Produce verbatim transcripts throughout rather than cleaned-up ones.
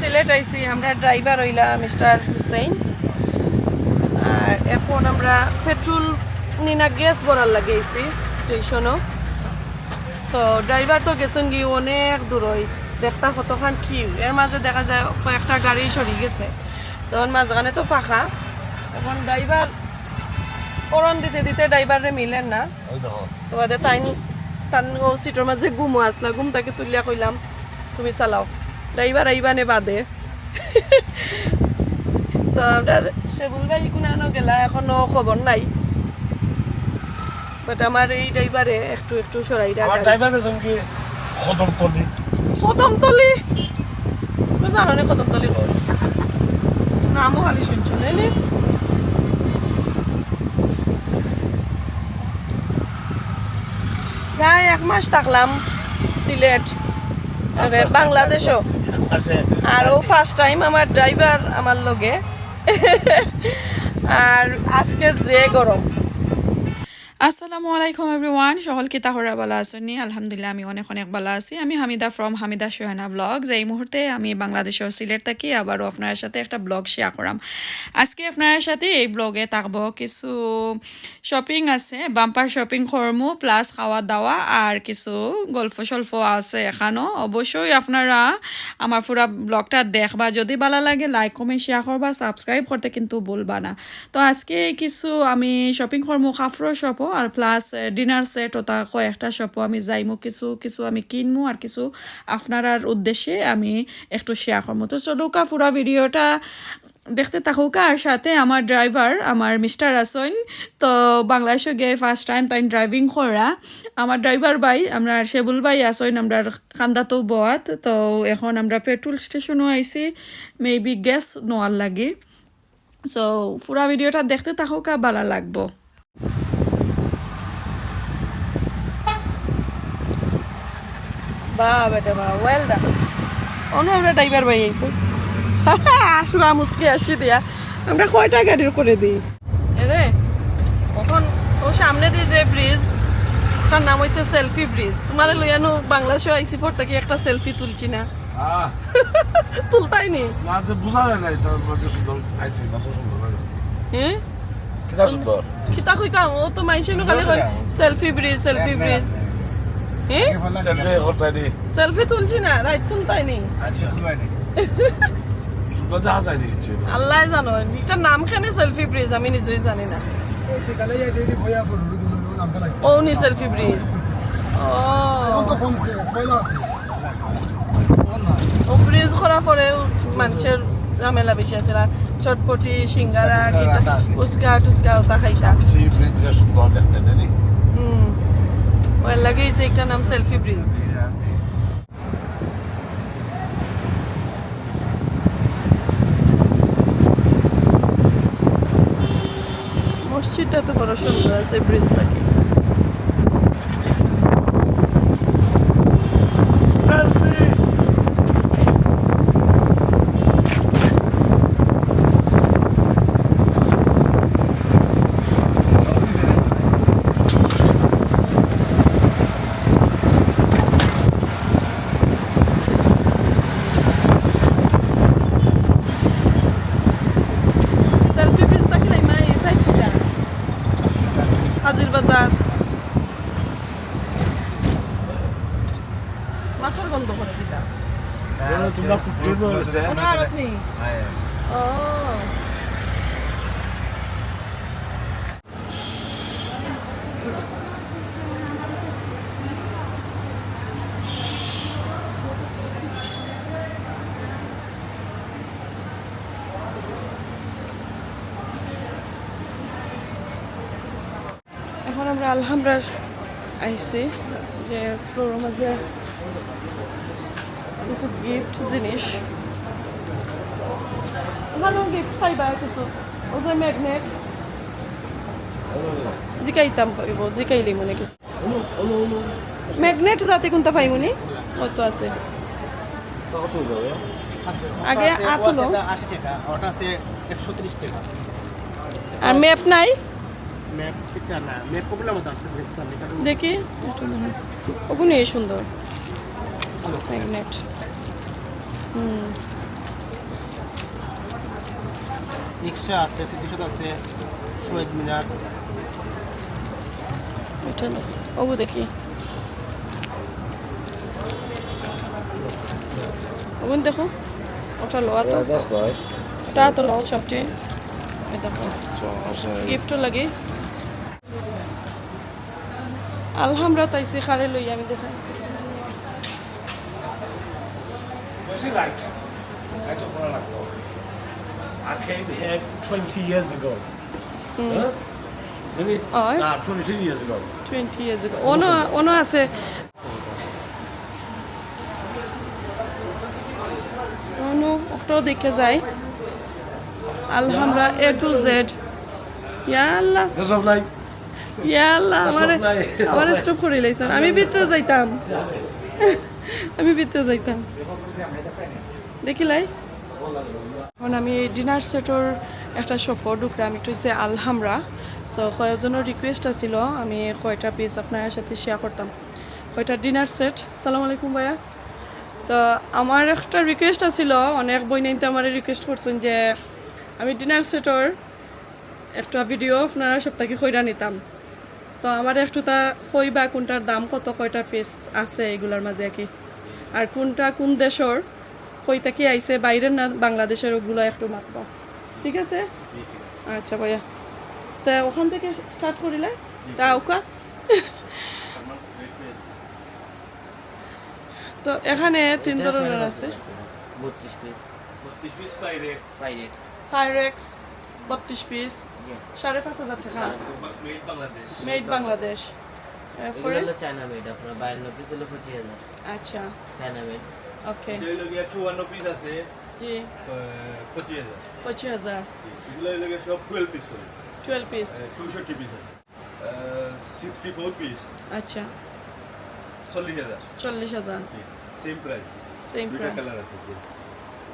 সিলেট আইছি, আমরা ড্রাইভার অইলা মিস্টার হুসেন। আর এখন আমরা পেট্রোল নি না গ্যাস ভরার লাগি আইছি স্টেশনো। তো ড্রাইভার তো গেছইন গি অনেক দূরই, দেখতা কতখান কিউ, এর মাঝে দেখা যায় কয়েকটা গাড়ি সরি গেছে। তখন মাঝখানে তো ফাঁকা। এখন ড্রাইভার হরন দিতে দিতে ড্রাইভাররে মিলের না। ওই দেখো। তো বাদে তাইন, তান ও সিটর মাঝে ঘুমো আছলা, ঘুম থাকি তুলিয়া কইলাম, "তুমি চালাও, ড্রাইভার আইবা নে বাদে।" তো আমরার শেবুল ভাই কুনানো গেলা, এখনো খবর নাই। বাট আমার এই ড্রাইভারে একটু একটু সরাই আমার রাখা। ড্রাইভার গেছইন গি কদমতলি। কদমতলি? তুমি জানো না কদমতলি কই? নামও খালি শুনছো, নাইলে? প্রায় এক মাস থাকলাম সিলেট, আরে, এক মাস থাকলাম। বাংলাদেশও। এক মাসে। আর ও ফার্স্ট টাইম আমার ড্রাইভার আমার লগে। আর আজকে যে গরম। আসসালামু আলাইকুম এভরিওয়ান, সকল কিতা খবর, ভালা আছইন নি? আলহামদুলিল্লাহ, আমি অনেক অনেক ভালা আছি। আমি হামিদা from হামিদা সুহানা ব্লগস। এই মুহূর্তে আমি বাংলাদেশর সিলেট থাকি, আবারও আপনার সাথে একটা ব্লগ শেয়ার করাম। আজকে আপনার সাথে এই ব্লগে থাকবো কিছু শপিং আছে, বাম্পার শপিং করমু, প্লাস খাওয়া দাওয়া আর কিছু গল্প স্বল্প আছে এখানো। অবশ্যই আপনারা আমার পুরা ব্লগটা দেখবা, যদি ভালা লাগে লাইক, কমেন্ট, শেয়ার করবা, সাবস্ক্রাইব করতে কিন্তু ভুলবা না। তো আজকে কিছু আমি শপিং করমু কাপড়র শপও, আর প্লাস ডিনার সেট ওটা কয়েকটা শপও আমি যাইমু, কিছু কিছু আমি কিনমু আর কিছু আপনারার উদ্দেশ্যে আমি একটু শেয়ার করমু। তো চলুকা পুরা ভিডিওটা দেখতে থাকুকা, আর সাথে আমার ড্রাইভার, আমার মিস্টার আছইন। তো বাংলাদেশো গিয়া ফার্স্ট টাইম তাইন ড্রাইভিং করা। আমার ড্রাইভার ভাই, আমরার শেবুল ভাই আছইন, আমরার কান্দাতো বওয়াত। তো এখন আমরা পেট্রোল স্টেশনো আইছি, মেবি গ্যাস নেওয়ার লাগি। সো পুরা ভিডিওটা দেখতে থাকুকা, ভালা লাগবো। বাহ বেটা বাহ, ওয়েল ডান। অনু আমরা ড্রাইভার ভাই আইছো। আশরা মুসকি আসি দিয়া। আমরা কয়টা গাড়ির করে দিই? এরে, এখন ও সামনে দিয়ে যে ব্রিজ, তার নাম হইছে সেলফি ব্রিজ। তোমারে লইয়ানো বাংলাদেশো আইছি পর থাকি একটা সেলফি তুলছি না। আহ, তুলতাই নি? না, তো বুঝা যায় না, এটা মাঝে সুন্দর, আইতে মাঝে সুন্দর লাগে। হ্যাঁ? কিতা সুন্দর? কিতা কইতাম? ও তো মাইনষে নু খালি কয়, "সেলফি ব্রিজ, সেলফি ব্রিজ।" হ্যাঁ? সেলফি করতাই নি? সেলফি তুলছি না, রাইত তুলতাই নি? আচ্ছা, তুলতাই নি। সুন্দর দেখা যায় নি কিচ্ছু? আল্লাহ জানো, এটার নাম কেনে সেলফি ব্রিজ, আমি নিজেই জানি না। এই বিকালে এই ডেইলি ভয়া ফটো তুলে নামটা লাগছে। ও নি সেলফি ব্রিজ। ও। এখন তো কমছে, পয়লা আছে। ও ব্রিজ করার পরে মানুষের ঝামেলা বেশি আছে, আর চটপটি, সিঙ্গারা, কিতা, ফুচকা টুচকা ওটা খাইতা। সেই ব্রিজটা সুন্দর দেখতে, তাই নি? হুম, ওর লাগি হইছে একটা নাম সেলফি ব্রিজ। মসজিদটা তো বড় সুন্দর আছে ব্রিজ থাকি। সেলফি ব্রিজ থাকি নাই, মা, এই সাইড থাকি। হাজির বাজার। মাছর গন্ধ করে কিতা? তোমরা ফুটবল বলছে। কোনো আরত নেই। ও। এখন আমরা আলহামরা আইছি, যে ফ্লোরর মাঝে কিছু গিফট জিনিস। ভালো গিফট পাইবা কিছু। ও যে ম্যাগনেট, জিকাইতাম পারিব, জিকাইলে মনে কিছু। ম্যাগনেট যাতে কোনটা পাইমুনি, ওই তো আছে। আগে আতুলো। আশি টাকা, ওটা আছে একশো ত্রিশ টাকা। আর ম্যাপ নাই? ম্যাপ এটা না, ম্যাপ ওগুলোর মধ্যে আছে, ম্যাপ তো আমি কারণ দেখি, একটু মনে হয়। ওগুলো এই সুন্দর। ম্যাগনেট। হুম। রিক্সা আছে, স্মৃতিসৌধ আছে, শহীদ মিনার। এটা না। ওগু দেখি। ওগুন দেখো। ওটা লওয়া তো। Yeah, that's nice. ওটা তো লও সবচেয়ে। এই দেখো। গিফটও লাগে। আলহামরা তাইছে খারে লই আমি দেখাই। Was it like? I don't want to. I came here twenty years ago. Huh? Maybe? Oh, eh? Nah, twenty-two years ago. Twenty years ago. অনো, অনো আছে। অনো, ওটাও দেখে যাই। আলহামরা A to Z। Yeah Allah, That's of like. ইয়া আল্লাহ, আমারে, আমারে স্টপ করে লাইছেন। আমি ভিতরে যাইতাম। আমি ভিতরে যাইতাম। দেখিলাই? এখন আমি ডিনার সেটর একটা শপও ঢুকলাম, একটু হচ্ছে আলহামরা। সো কয়েকজনের রিকোয়েস্ট আছিল আমি কয়টা পিস আপনার সাথে শেয়ার করতাম। কয়টা ডিনার সেট। সালাম আলাইকুম ভাইয়া। তো আমার একটা রিকোয়েস্ট আছিল, অনেক বইনাইন্তে আমার রিকোয়েস্ট করছেন যে আমি ডিনার সেটর একটা ভিডিও আপনারা সব থাকি কইরা নিতাম। তো আমার একটু তা কইবা কোনটার দাম কত, কয়টা পিস আছে এগুলার মাঝে আর কি, আর কোনটা কোন দেশর, কই থাকি আইছে, বাইরের না বাংলাদেশের, ওগুলা একটু মাতবা, ঠিক আছে? আচ্ছা ভাইয়া, তা ওখান থেকে স্টার্ট করিলে তা ওকা। তো এখানে তিন ধরনের আছে। বত্রিশ piece. Baptist Pyrex. Pyrex. Pyrex বত্রিশ পিস, সাড়ে পাঁচ হাজার টাকা। Made Bangladesh. মেড বাংলাদেশ। এরপরে এগুলো হলো চায়না মেড, আপনার বায়ান্ন পিস হলো পঁচিশ হাজার। আচ্ছা, চায়না মেড। ওকে। এটা হইলো গিয়া চুয়ান্ন পিস আছে, জি, আহ, পঁচিশ হাজার। পঁচিশ হাজার। এগুলো হইলো গিয়া সব টুয়েলভ পিস হইল, টুয়েলভ পিস। চৌষট্টি পিস আছে। সিক্সটি ফোর পিস, আচ্ছা, চল্লিশ হাজার। চল্লিশ হাজার। Same price. সেম দুইটা প্রাইস। কালার আছে, জি।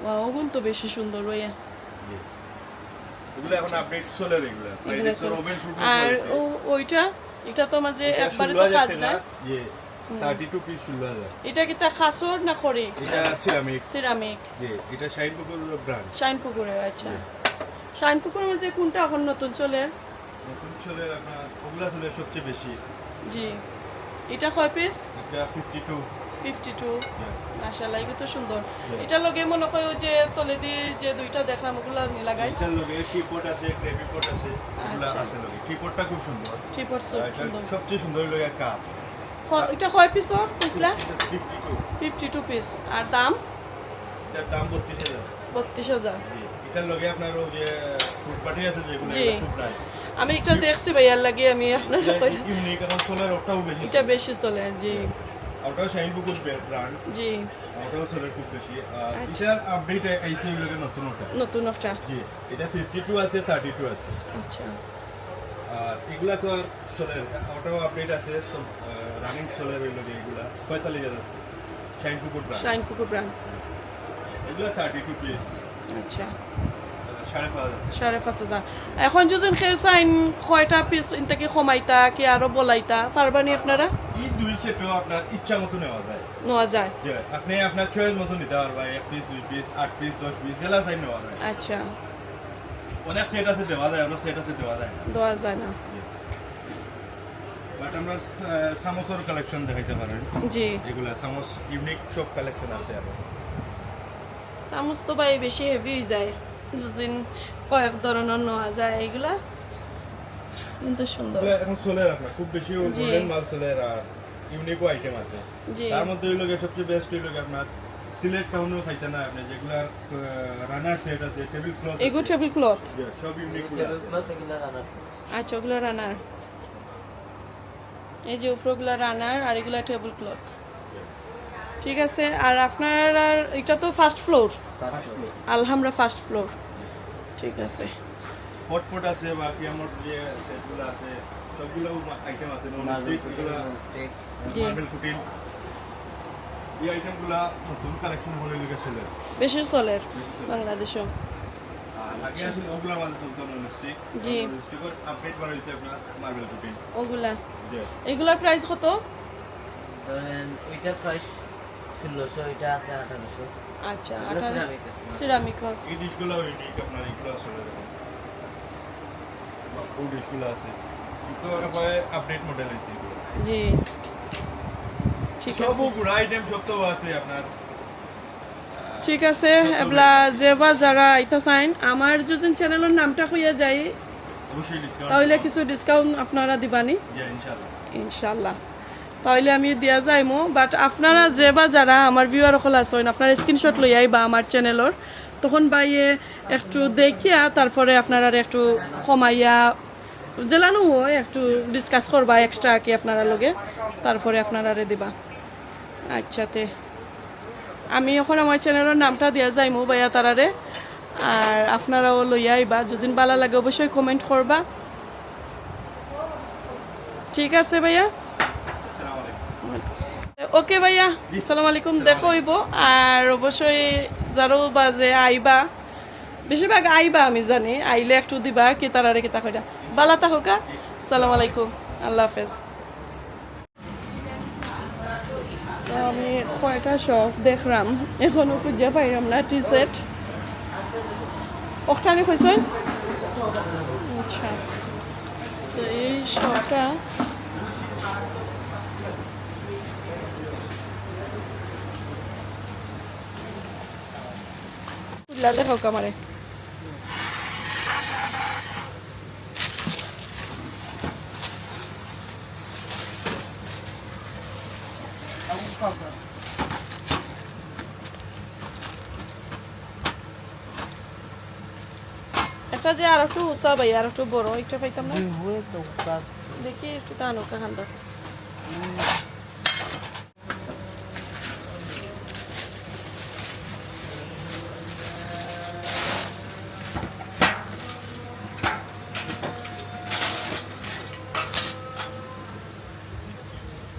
ওয়াও, ওগুন তো বেশি সুন্দর ভাইয়া। জি। এগুলো এখন আপডেট চলে এগুলো। এগুলো Pyrex-র চলে। ওভেন শুট আর ও ওইটা, এটা তো মাঝে একবারে তো কাজ না। জি। থার্টি টু পিস ষোলো হাজার। এটা কি তা খাসর না খড়ি? এটা সিরামিক। সিরামিক। জি, এটা শাইন পুকুর ব্র্যান্ড। শাইন পুকুরের, আচ্ছা। শাইন পুকুরের মাঝে কোনটা এখন নতুন চলে? নতুন চলে আপনার ওগুলা চলে সবচেয়ে বেশি। জি, এটা কয় পিস? এটা ফিফটি টু। Fifty two. মাশাআল্লাহ, এগুলো তো সুন্দর। এটার লগে মনে হয় ওই যে তলেদি যে দুইটা দেখলাম, ওগুলা নি লাগাই। এটার লগে টি পট আছে, গ্রেভি পট আছে, ওগুলা আচ্ছা। আছে লগে। টি পটটা খুব সুন্দর। টি পট আর এটা সুন্দর। সবচেয়ে সুন্দর লগে কাপ। ক- এটা কয় পিস ওর পিছলা? Fifty two. Fifty two piece. আর দাম? এটার দাম বত্রিশ হাজার। বত্রিশ হাজার। এটার লগে আপনার ওই যে ফুড পার্টি আছে যেগুলো, জি। এগুলো খুব নাইস। আমি একটা দেখছি ভাই, এর লাগে আমি আপনার কই- ইউনিক, এখন চলে ওটাও বেশি এটা চলে। বেশি চলে, জি। ওটাও শাইন পুকুর ব্র্যান্ড। জি। ওটাও চলে খুব বেশি। আর আচ্ছা। এটার আপডেট আইসি হইল গিয়ে নতুন ওটা। নতুন একটা। জি, এটা ফিফটি টু আছে, থার্টি টু আছে। আচ্ছা। আর এগুলা তো আর চলে, ওটাও আপডেট আছে, রানিং চলে রইল গিয়ে এগুলা। পঁয়তাল্লিশ হাজার আছে, শাইন পুকুর ব্র্যান্ড। শাইন পুকুর ব্র্যান্ড। এগুলা থার্টি টু পিস, আচ্ছা। সাড়ে পাঁচ হাজার। সাড়ে পাঁচ হাজার। এখন যদি কেউ চাইন কয়টা পিস ইনতাকি কমাইতা কি আরো বলাইতা পারবানি আপনারা? এই দুই সেটও আপনার ইচ্ছা মতো নেওয়া যায়। নেওয়া যায়। যে আপনি আপনার চয়েস মতো নিতে পারবা, এক পিস, দুই পিস, আট পিস, দশ পিস, যেলা চাই নেওয়া যায়। আচ্ছা, অনেক সেট আছে দেওয়া যায়, অনেক সেট আছে দেওয়া যায় না। দেওয়া যায় না। বাট আমরা সা- চামচের কালেকশন দেখাইতে পারেন। জি। এগুলা চামচ ইউনিক সব কালেকশন আছে আরো। চামচ তো ভাই বেশি হেভি হয়ে যায়, যদি কয়েক ধরনের নেওয়া যায় এগুলা, কিন্তু সুন্দর। এগুলা এখন চলে আপনার খুব বেশি জি। গোল্ডেন মাল চলে আর ইউনিকও আইটেম আছে। জি। তার মধ্যে হইল গিয়ে সবচেয়ে বেস্ট হইল গিয়ে আপনার সিলেট টাউনেও খাইতে না আপনি যেগুলার রানার সেট আছে, টেবিল ক্লথ। এগো টেবিল ক্লথ। সব ইউনিক টেবিল ক্লথ এগুলো রানার সেট। আচ্ছা, ওগুলো রানার। এই যে উপরেগুলা রানার আর এগুলা টেবিল ক্লথ। ঠিক আছে, আর আপনার আর এটা তো first floor. First floor. Alhamra first floor. ঠিক আছে। হটপট আছে, বাকি আমার যে সেটগুলো আছে সবগুলো আইটেম আছে, non marble stick, coating, non stick. জি। Marble coating. এই আইটেমগুলো নতুন কালেকশন হলে লিখে চলে। বেশি চলের বাংলাদেশও। আর আগে আসলে ওগুলো আমাদের চলতো নন স্টিক। জি। নন স্টিকের আপডেট করা হয়েছে আপনার মার্বেল কুটিং। ওগুলা। জি। এগুলার প্রাইস কত? ধরেন ওইটার প্রাইস ষোলোশো, এটা আছে আঠারোশো। আচ্ছা, এগুলো আঠারো। সিরামিক। সিরামিকর। এই ডিশগুলো ইউনিক, আপনার এগুলো আসলে এরকম। কোন ড্রেসগুলো আছে, একটু ব্যাপারে আপডেট মডেল আছে এগুলো। জি, ঠিক সব আছে। পুরো আইটেম সব তো আছে আপনার। ঠিক আছে, এবলা যে বা যারা আইতা চাইন, আমার যদি চ্যানেলর নামটা কইয়া যাই, অবশ্যই ডিসকাউন্ট। তাহলে কিছু ডিসকাউন্ট আপনারা দিবানি? ইয়া, ইনশাআল্লাহ। ইনশাল্লাহ। তাহলে আমি দিয়া যাইমু, বাট আপনারা যে বা যারা আমার ভিউয়ার অকল আছইন, আপনারা স্ক্রিনশট লইয়া আইবা আমার চ্যানেলর, তখন ভাইয়ে একটু দেখিয়া তারপরে আপনারারে একটু কমাইয়া যেলানো হয় একটু ডিসকাস করবা এক্সট্রা কি আপনারা লগে, তারপরে আপনারারে দিবা। আচ্ছা, তে আমি এখন আমার চ্যানেলর নামটা দিয়া যাইমু ভাইয়া তারারে, আর আপনারাও লইয়া আইবা। যদি ভালা লাগে অবশ্যই কমেন্ট করবা। ঠিক আছে ভাইয়া, আসসালামু আলাইকুম। ওকে ভাইয়া, আসসালামু আলাইকুম। দেখা হইব। আর অবশ্যই যারও বাজে আইবা, বেশিরভাগ আইবা আমি জানি, আইলে একটু দিবা কি তারারে কিতা কইরা। ভালা থাকো কা। আসসালামু আলাইকুম, আল্লাহ হাফেজ। তো আমি কয়টা শপ দেখলাম, এখনো খুঁজে পাইলাম না টি সেট। ওখানে কইছেন? আচ্ছা, তো এই শপটা খুললা দেখাও আমারে। একটা যে আর একটু উষা ভাই, আর একটু বড়, একটা পাইতাম না। দেখি একটু টানো কাহান দাও।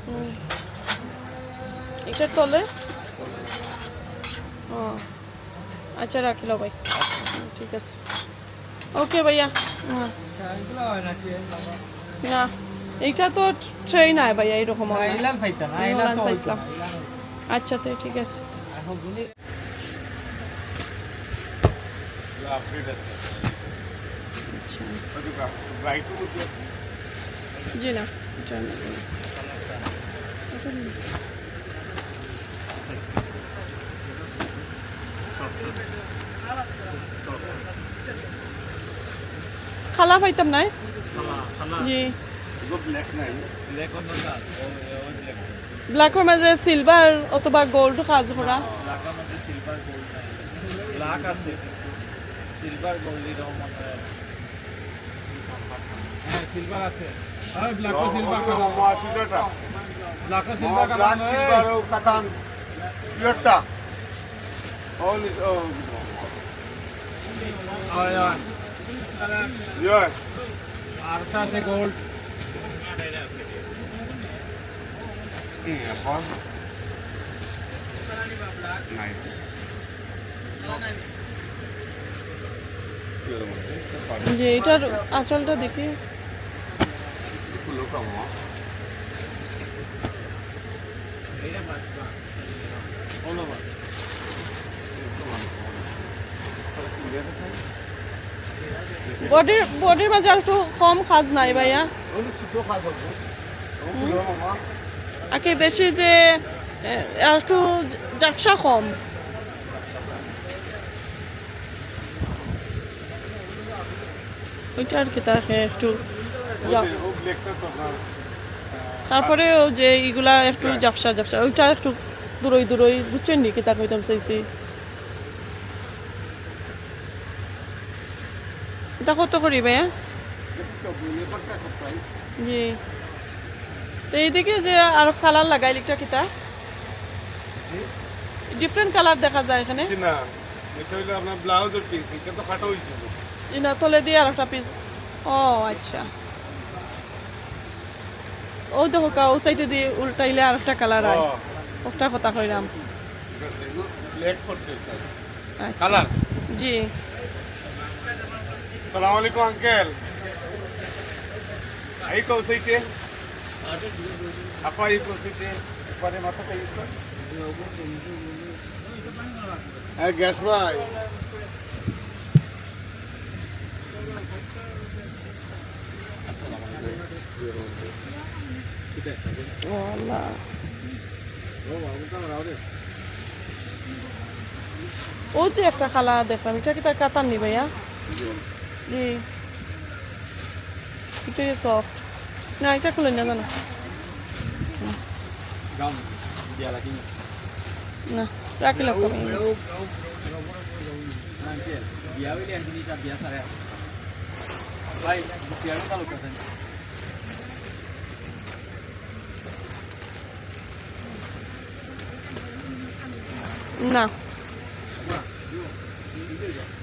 হুম। এটার তলে? ও, আচ্ছা, রাখিলাও ভাই। হুম, ঠিক আছে। ওকে ভাইয়া। হুম। না, এইটা তো ট্রে নাই ভাইয়া, এরকম হয় না। ইলান পাইতা না, আমি ইলান ওলান তো চাইছিলাম। হইতো না, ইলান হইতো আচ্ছা, তে ঠিক আছে। না। এখন গুলি আচ্ছা। জি না, এটা না। এটা না। কালা পাইতাম নাই। জি। ব্ল্যাক নাই। ব্ল্যাকর মাঝে সিলভার অথবা গোল্ড কাজ করা। ব্ল্যাক আছে, সিলভার গোল্ড নাই। ব্ল্যাক আছে, সিলভার গোল্ড এরকম মানে হ্যাঁ, সিলভার আছে। আরে ব্ল্যাক ও সিলভার কালার। আশি টাকা। ব্ল্যাক ও সিলভার কালার ব্ল্যাক নয়। সিলভার ও কাতান। পিওরটা। অনলি ও। হয়, হয়। ইয়ে। আরটা আছে গোল্ড। হুম, এখন। নাইস। যে এটার আঁচলটা দেখি। বডির, বডির মাঝে আর একটু কম কাজ নাই ভাইয়া। আগে বেশি যে, এ, আর একটু ঝাপসা কম। ওইটা আর কি, তাকে একটু যা-, তারপরেও যে ইগুলা একটু ঝাপসা ঝাপসা, ওইটা একটু দূরই দূরই, বুঝছেন নি কিতা কইতাম চাইছি? এটা কত করি ভাইয়া? জি। তো এইদিকে যে আর কালার লাগাইল একটা কিতা? ডিফারেন্ট কালার দেখা যায় এখানে। জি না, এটা হইলো আপনার ব্লাউজের পিস, এটা তো কাটা হয়েছিল। জি না, তলে দিয়ে আর একটা পিস। ও আচ্ছা। ও দেখো কা, ও সাইডে দিয়ে উল্টাইলে আর একটা কালার হয়। ও। ওটা কথা কইলাম। ঠিক আছে, এগুলো ব্ল্যাক করছে এটা। আচ্ছা। কালার। জি। সালাম আলাইকুম আঙ্কেল। এই কো সাইডে। আপা এই কো সাইডে। পরে মাথাটা ইউজ কর। হ্যাঁ, গ্যাস ভাই। ও আল্লাহ। ও যে একটা কালা দেখলাম, ইটা কিতা কাতান নি ভাইয়া? জি। ইটা সফট। না, ইটা খুলে না জানো। না, রাখি লাগতো আমি। না।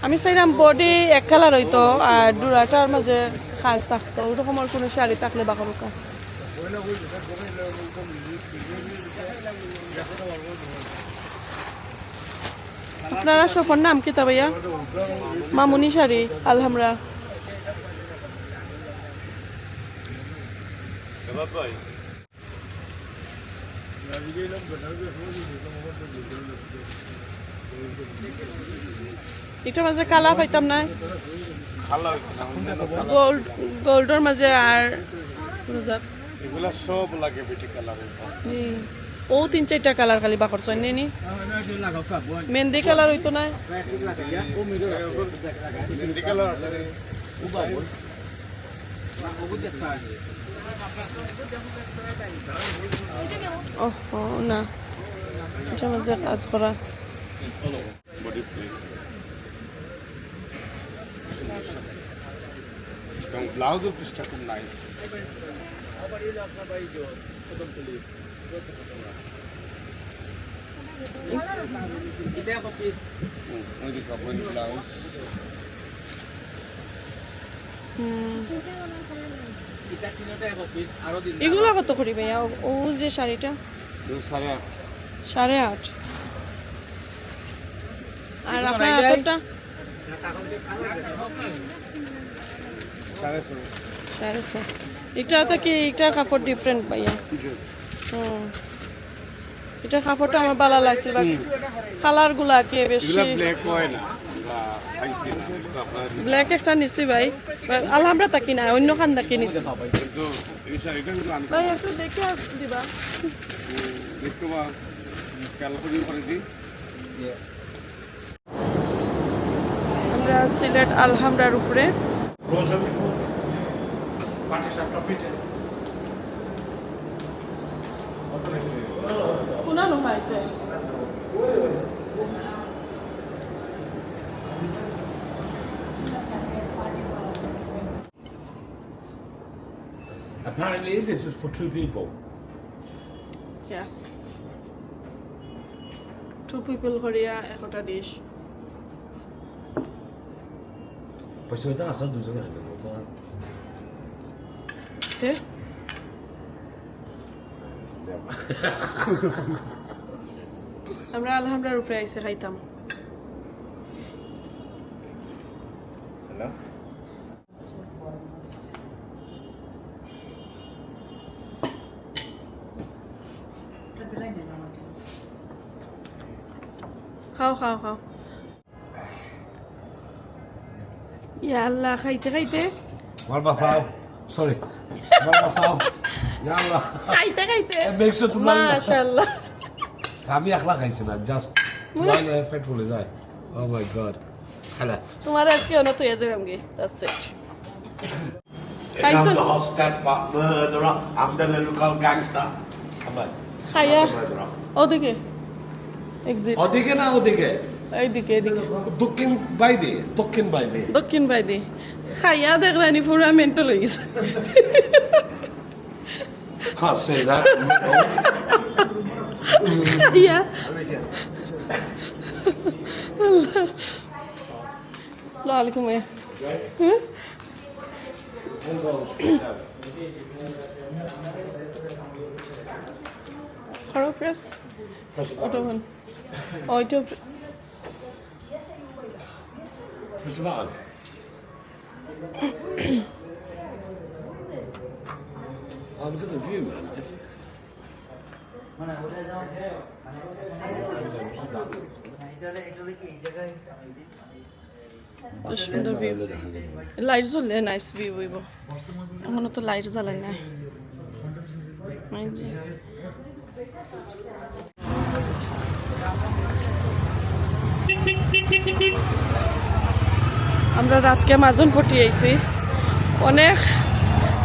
আমি চাইলাম বডি এক কালার অইতো আর ডুরাটার মাঝে খাজ থাকতো, ওই রকমর কোনো শাড়ি থাকলে বা করুকা। আপনারা শপর নাম কিতা ভাইয়া? মামুনি শাড়ি, আলহামরা। ইটার মাঝে কালা পাইতাম না। কালা অইতো না, অন্যান্য কালা। গোল্ড, গোল্ডর মাঝে আর রোজাত। এগুলা সব লাগে বেটি কালার। হুম। ও তিন চাইরটা কালার খালি বার করছইন নি? মেহেন্দি কালার অইতো না। মেহেন্দি কালার আছে রে। ওহ, না। ইটার মাঝে কাজ করা। Body free. এবং ব্লাউজের পিসটা খুব নাইস। হুম, ওই দেখো, ওই ব্লাউজ। হুম। এগুলা কত করি ভাইয়া? ও, ও যে শাড়িটা? সাড়ে আট। সাড়ে আট। আর আপনার আতরটা? সাড়ে ছয়। সাড়ে ছয়। এটা তো কি, এটা কাপড় ডিফারেন্ট ভাইয়া। হুম। এটা কাপড়টা আমার ভালা লাগছিল, but কালার গুলা কি বেশি। এগুলা ব্ল্যাক হয় না, আমরা পাইছি না, এটা তো আপনারা দিবেন। ব্ল্যাক একটা নিছি ভাই, আলহামরা থাকি না, অন্য খান থাকি নিছি। কিন্তু এই শাড়িটা কিন্তু আনকমন। ভাই, একটু দেখে আস-, দিবা। হুম, দেখতে পাও, খেয়াল করে করে দিই। আমরা সিলেট আলহামরার উপরে। কোনানো পাইতে? Apparently, this is for two people. Yes. Two people করিয়া একটা ডিশ। পয়সা হইতে আসা দুজনে খাইবে, বলতো আর। তে? আমরা আলহামরার উপরে আইসে খাইতাম। হ্যালো? খাও, খাও, খাও। ইয়া আল্লাহ, খাইতে খাইতে। আমার বাঁচাও। Sorry। আমার বাঁচাও। ইয়া আল্লাহ। খাইতে খাইতে। এ, make sure তোমরা মাশাআল্লাহ। আমি একলা খাইছি না, just মনে- নয় নয় পেট ফুলে যায়। Oh my God। খালা। তোমার আজকে অনত হয়ে যাবে আমি। That's it। I'm খাইছো? The hot step murderer, I'm the lyrical gangster। খাইয়া। I'm the murderer। ওদিকে। এক্সিট। ওদিকে না ওদিকে? এইদিকে, এইদিকে। দক্ষিণ বাইদি, দক্ষিণ বাইদি। দক্ষিণ বাইদি। খাইয়া দেখলানি পুরা মেন্টাল হয়ে গেছে। Can't say that। খাইয়া। আসসালামু আলাইকুম, ভাইয়া। হুম? খরচ প্রেস? ওটা বল। ওইটা pray- Press the button। Oh, look at the view, man। তো সুন্দর ভিউ। লাইট জ্বললে নাইস ভিউ অইবো। এখনো তো লাইট জ্বালাই নাই। এই যে। আমরা রাতকে মাজন পটি আইছি, অনেক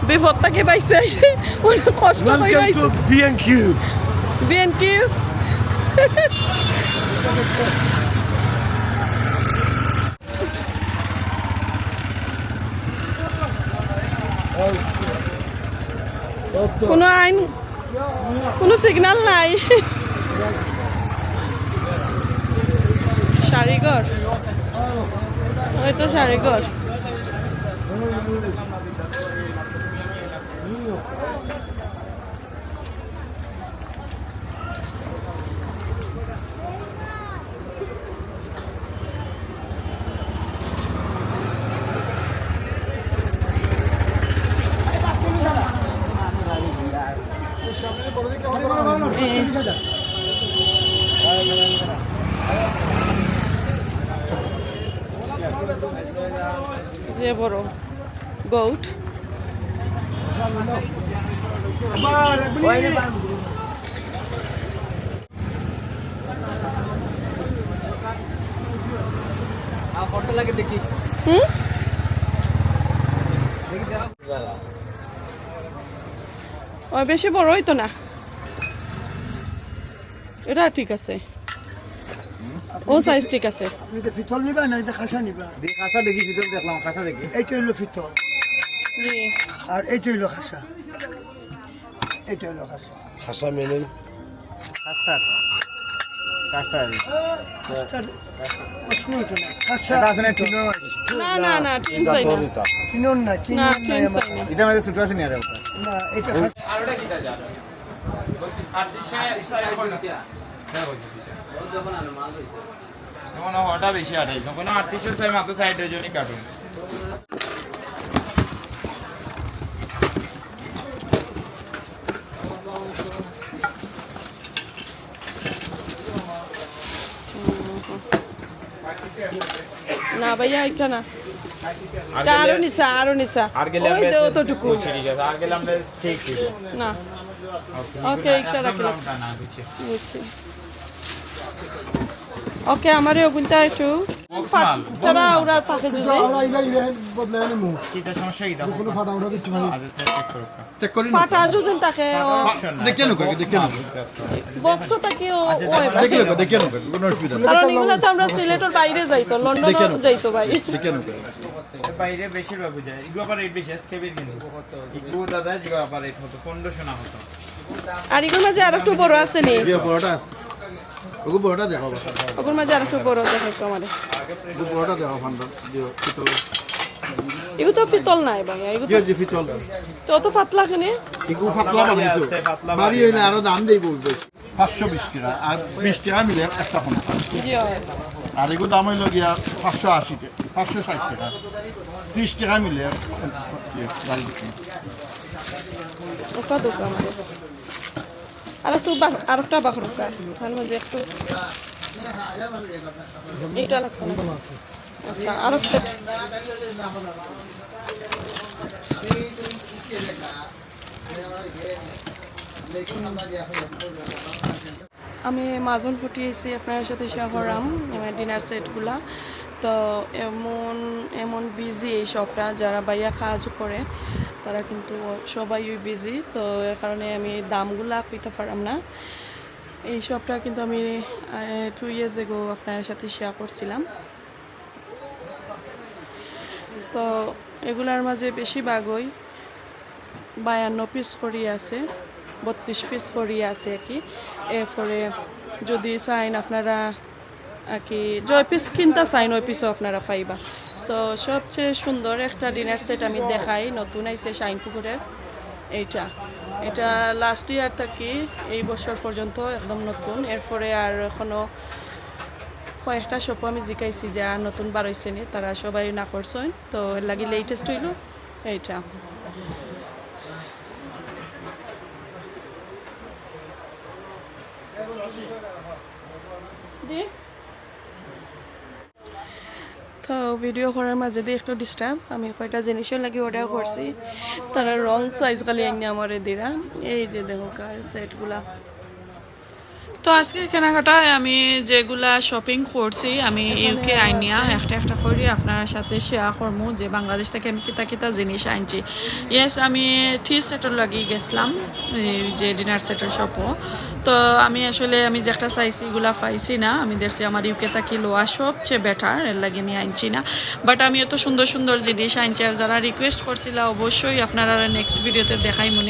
বিপদ থাকি বাইচি আইছি, অনেক কষ্ট করি আইছি। Welcome to B and Q. B and Q. কোনো আইন, কোনো সিগন্যাল নাই। শাড়িঘর, ওই তো শাড়িঘর। যে বড় গোট। হুম? ও বেশি বড় অইতো না, এটা ঠিক আছে, ও সাইজ ঠিক আছে। আপনি তো পিতল নিবা না, এটা খাসা নিবা? দেখি, খাসা দেখি, পিতল দেখলাম, খাসা দেখি। এইটা হইলো পিতল। জি। আর এইটা হইলো খাসা। এইটা হইলো খাসা। খাসা মেনে। খাসা। খাসা। খাসার প্রশ্ন হইতো না। খাসা এটা আছে না, টিনর মাঝে? না, না, না, টিন চাই না। টিনর না, টিনর না, নাই টিন আমার চাই না। কাছে। এটা আমাদের ছোট আছে নি আর একটা? না, এটা খাসা। আর ওটা কিতা যা? আটত্রিশশো। এখন ওটা বেশি আটাইশ, কোনো আটত্রিশশো চাই মাত্র ষাট জনই কাটুন। না ভাইয়া, এটা না। আর এটা আরো গেলে, নিচা, আরো নিচা। আর গেলে ওই আমরা তো এসে অতটুকু। বুঝছি, ঠিক আছে। আর গেলে আমরা ঠিক, ঠিক। না। ওকে, এটা রাখলাম। না, না, বুঝছি। বুঝছি। ওকে, আমারে ওগুনটা একটু বক্স মাল, তারা বক্স মাল। ওরা থাকে যদি। আমরা ইলা ইলা বদলাই নিমু। কিতা সমস্যা কিতা? কোনো ফাটা উঠা দিচ্ছি ভাই। আচ্ছা, চেক করো। চেক করি না। ফাটা যদি থাকে, ও সমস্যা নাই। দেখে নেবো, বক্স দেখে নেবো। মাল। বক্স থাকে, ও, আচ্ছা, ও দেখো, এবার। দেখে নেবো, দেখে নেবো, কোনো অসুবিধা নেই। কারণ এগুলা তো আমরা সিলেটর বাইরে যাইতো, লন্ডনও দেখে নেবো। যাইতো ভাই। দেখে নেবো। বাইরে বেশিরভাগ যায়। ইগু আবার রেট বেশি, এসকেবির কিন্তু। ইগু দাদা, ইগু আবার রেট হতো, পনেরোশো না হতো। আর ইগুর মাঝে আরো একটু বড় আছে নি? ইয়ে, বড়টা আছে। ওগু বড়টা দেখাও, বাবা। ওগুর মাঝে আরো একটু বড় দেখাও তো আমারে। ওগু বড়টা দেখাও, ফান্ডা দিও, পিতল। ইগু তো পিতল নাই ভাইয়া, ইগু তো জি, জি, পিতল। তো অত পাতলা কেনে? ইগু পাতলা বানাইছো। আছে, পাতলা ভারী হইলে আরো দাম দেই বলবে। পাঁচশো বিশ টাকা, আর বিশ টাকা মিলে একটা ফোন। জি, হয়। আর এগুলো দাম হইলো গিয়া পাঁচশো আশি টাকা, পাঁচশো ষাট টাকা, ত্রিশ টাকা মিলে। ইয়ে, ডাল বিক্রি। ওটা দোকান। আর একটু বা-, আর একটা বাকরকা। তার মধ্যে একটু এটা লাগতো না। আচ্ছা, আর একটা। আমি মাজন ফুটি আইছি, আপনার সাথে শেয়ার করলাম আমার ডিনার সেটগুলা। তো এমন, এমন বিজি এই শপটা, যারা ভাইয়া কাজ করে তারা কিন্তু সবাই বিজি, তো এর কারণে আমি দামগুলা কইতে পারলাম না। এই শপটা কিন্তু আমি টু ইয়ার্স এগো আপনার সাথে শেয়ার করছিলাম। তো এগুলার মাঝে বেশিরভাগই বায়ান্ন পিস করি আছে, বত্রিশ পিস করি আছে আর কি। এরপরে যদি চাইন আপনারা আর কি, যে পিস কিনতা চাইন, ওই পিসও আপনারা পাইবা। সো সবচেয়ে সুন্দর একটা ডিনার সেট আমি দেখাই, নতুন আইছে শাইন পুকুরের এইটা। এটা লাস্ট ইয়ার থাকি এই বছর পর্যন্ত একদম নতুন। এরপরে আর এখনো কয়েকটা শপও আমি জিকাইছি যে আর নতুন বার হইছে নি, তারা সবাই না করছইন, তো এর লাগি লেটেস্ট হইলো এইটা। দি? তো ভিডিও করার মাঝে দি একটু ডিস্টার্ব। আমি কয়টা জিনিসের লাগি অর্ডার করছি, তারা রং সাইজ খালি আইনা আমারে দিরা। এই যে দেখো কার সেটগুলা। তো আজকে কেনাকাটায় আমি যেগুলা শপিং করছি, আমি ইউকে আইনিয়া একটা একটা করি আপনার সাথে শেয়ার করমু যে বাংলাদেশ থাকি আমি কিতা কিতা জিনিস আনছি। ইয়েস, আমি টি সেটর লাগি গেছিলাম, এই যে ডিনার সেটর শপও। তো আমি আসলে আমি যেটা চাইছি এগুলা পাইছি না। আমি দেখছি আমার ইউকে থাকি লওয়া সবচেয়ে বেটার, এর লাগি আমি আনছি না। বাট আমি এত সুন্দর সুন্দর জিনিস আনছি, আর যারা রিকোয়েস্ট করছিলা অবশ্যই আপনারা নেক্সট ভিডিওতে দেখাইমুনে।